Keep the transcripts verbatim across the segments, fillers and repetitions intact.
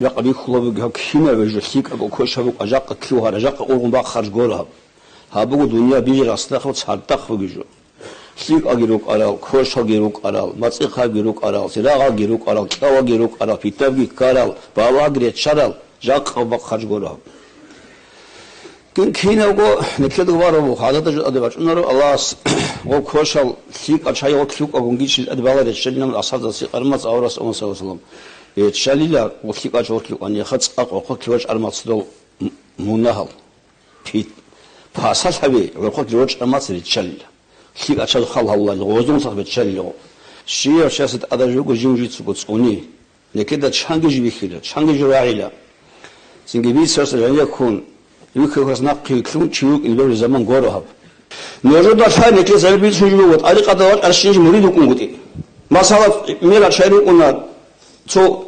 Жакъа бихьулеб буго гьаб кинаб жо, лъикӀаб кошаб букӀа, жакъа лъугьара, жакъа ургъун бахъараб гуро гьаб. Гьаб буго дунъя бижарасдахъ цадахъ бугеб жо. ЛъикӀаги рукӀарал, кошалги рукӀарал, мацӀихъаги рукӀарал, церагъалги рукӀарал, кӀаваги рукӀарал, питабги ккарал, балагь реччарал, жакъа бахъараб гуро гьаб. Кин кинавго нилъеда бараб буго, гӀадада жо тӀаде бачӀунаро Аллагьас, гъо кошал лъикӀа чай гъо лъукӀагун гичил тӀаде бала реччалилан асхӀабзаси къармац аварас Умар саллаллагьу гӀалайгьи ва саллам. Реччалила гъо лъикӀа чай гъо лъукӀанихъа цӀакъ гъоркьо лъивачӀ армацдал м-, мунагьал. Пит-, пасалъаби гъоркьо лъивачӀ армац реччалила. ЛъикӀа чай хал гьавлал, гъозун сах реччалила гъо. Щияв чиясда тӀадаб жо буго жив жицаго цӀуни. Нилъеда чанги жо бихьила, чанги жо рагӀила. Цинги бицарас гӀенеккун, вихьарас нахъе вилълъун чи вукӀин бегьулеб заман гуро гьаб. Нужеда лъай нилъер заман бицун жо буго, тӀарикъаталда вачӀарав чиясе мурид вукӀунгутӀи. Масала, мера чай рукӀуна цо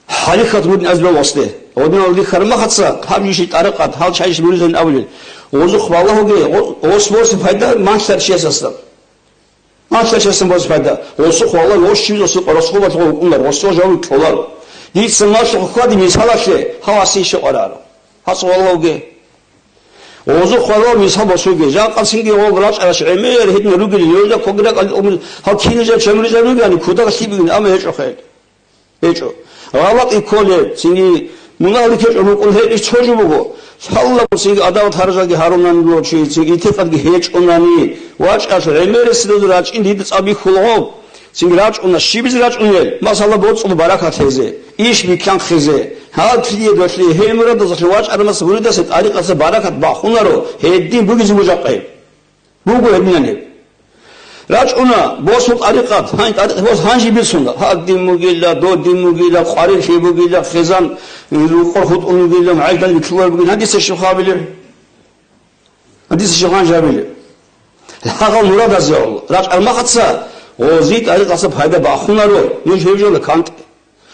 хӀалихьат муридин азбал васде. Гъодинал рихьараб мехалъ гьаб жо щиб тӀарикъат, гьал чайищ муридин абулел. Гъозухъ балагьуге, гъо-, гъос борси пайда манлъарав чиясдасан. Малъа чиясдасан борси пайда. Гъосухъ валлагь, гъос чиясул къоросхъо балъ гъов вукӀунар, гъосул жаваб кьоларо. Дица малъухъ хьвади мисалалъе гьав асин щокъараб. Гьасул валлагьуге. Гъозухъ валлагь мисал босуге. Жакъасинги гъол рачӀараш гӀемер гьедин ругели, нужда когракӀалде умил, гьал кинажа чамрижа ругани, кутакалъ лъибигин, амма гьечӀо хел. ГьечӀо. ГъалатӀи кколеб, цинги мунагьал рикӀкӀечӀо рукӀун гьечӀищ цо жо буго. Лъалабго цинги адават гьаржаги гьарунани буго чи, цинги итикъадги гьечӀунани, вачӀалъ гӀемерисезул рачӀин дида цӀа бихьулаго. Цинги рачӀуна, щибизе рачӀунел, масала, боцӀул баракат гьезе, иш биканхъизе, гьал киедалъе, гьел мурадазалъе вачӀараб маса муридасе тӀарикъаталъа баракат бахунаро, гьедин бугезе бужахъе. Буго гьединаниб. РачӀуна, босун тӀарикъат, гьан-, тӀарикъат бос гьанже бицуна. Гьадин бугила, додин бугила, къварилъи бугила, хизан, рукъор хутӀун бугила, гӀайдан витлугьар бугила. Гьадиса щиб гьабилеб? Гьадиса щиб гьанже гьабилеб? Гьагъал мурадазе гӀоло. РачӀараб махаца гъози тӀарикъаталъа пайда бахунаро, нуж гьеб жо кантӀе.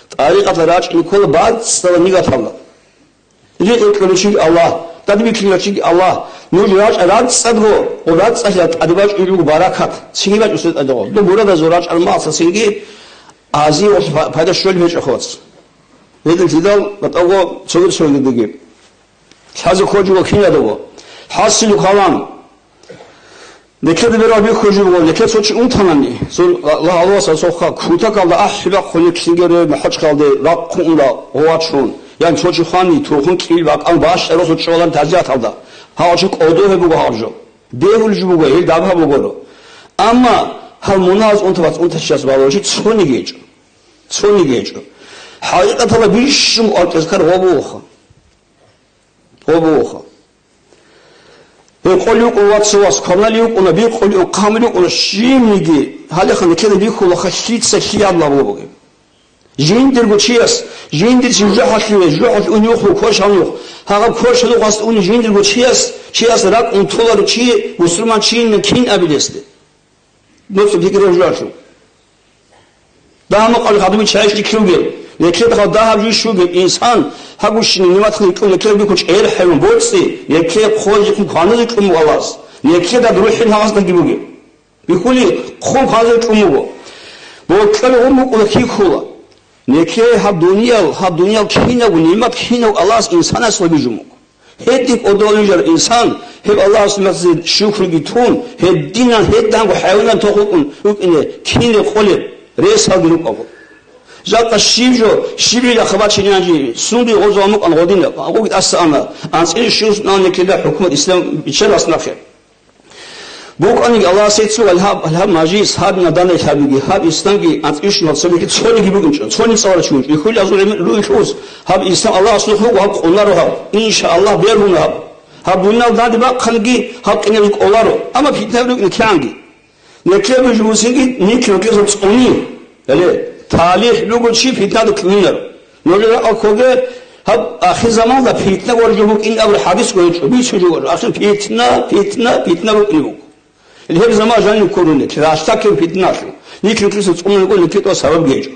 ТӀарикъаталда рачӀине ккола бацӀцӀала нигаталда. Рикъ кьурав чиги Аллагь, тӀадбиклъулев чиги Аллагь. Нуж рачӀа рацӀцӀадго, ва рацӀцӀалъа тӀадбачӀунеб буго баракат. Цинги бачӀусеб тӀадегъо. Доб мурадазул рачӀараб махаца цинги азиялъ па-, пайда щолеб гьечӀо, хоц. Гьедин лъидал батӀаго цогидасулги диги. Лъазе ккола жуго кинадаго. ХӀасилу калам. Нилъеда берал бихьулеб жо буго, нилъер цо чи унтанани, цо ла-, лагьалваса цо ха-, кутакалда ахӀи бахъун нилъ лъингере МахӀачхъалде рахъун унда гъовачун, ян цо чи хвани, турхун кӀил бакӀан бащарасул чӀолан тазияталда, гьав чи кӀодо гьеб буго гьаб жо. Бегьулеб жо буго, гьел дагьаб бугоро. Амма гьал мунагьаз унтабац унтачияс балав чи цониги гьечӀо. Цониги гьечӀо. ХӀакъикъаталда бищун къваркьезккар гъо бугоха. Гъо бугоха. Гьекъолев вукӀун вацав вас, кваналев вукӀуна, бикъулев, хъамулев вукӀуна, щибниги, гьалеха нилъеда бихьулаха лъица лъияб лагъ бугеб. Жиндирго чияс, жиндир чи жужахӀалъуве, жужахӀалъ унев вух, квешав нух, гьагъаб квешав нухас уни жиндирго чияс, чияс ракӀ унтуларо чи, мусульман чийин кин абилесде. НуцӀа пикри гьаб жугьалъул. Дагьаб мукъалъ гьадуми чайищ рикьуге, нилъеда гьал дагьаб жуйщуге, инсан гьагущине нимат рикьун, нилъеда бихьу чӀер хӀайван боцӀи, нилъе хъожихъун кваназе кьун валас, нилъеда рухӀин гьавасдаги бугеб. Бихьули хъун кваназе кьун буго. Бокьаригъун букӀуна кихьула. Нилъе гьаб дуниял, гьаб дуниял кинабго нимат кинав Аллагьас инсанас гьабижун буго. Гьедин кӀодо вижар инсан, гьеб Аллагьас нугӀзазе шукруги тун, гьединан гьеданго хӀайванан тохукъун рукӀине кин рекъолеб, ресалги рукӀаго. Жакъа щиб жо, щибила хабачинанжи, сунги гъоза мукъан гъодинаб, агъуги тӀаса ана, анцӀил щуз нан никеда хӀукумат ислам биччалас нахъе. БукӀаниги Аллагьас гьецул гьаб, гьаб мажлис, гьаб наданай лъабиги, гьаб исламги анцӀишнугьал цебехъи цониги букӀинчӀо, цони цӀаларав чи вукӀинчӀо. Ихули азул гӀемер ругелъулс, гьаб ислам Аллагьас нухлугу гьаб къунару гьаб, иншааллагь, бергьуна гьаб. Гьаб дуниял данде бахъанги гьаб къинабги кӀоларо, амма питна рукӀине кигӀанги. Неклъе бужбусинги никлъ-, никлъезул цӀуни. Гьале, талихӀ буго чи питнада кьунинаро. Нужер ракъа ккоге, гьаб ахирзаманда питна варжу букӀин абур хӀадис гойчӀо, бицун жугьар. Ахир питна, питна, питна букӀин буго. Ил гьеб заман жанив ккурулел, ралъдаккин питналъу. Никлъ-, никлъизул цӀунун буго, никлъитӀа сабаб гьечӀо.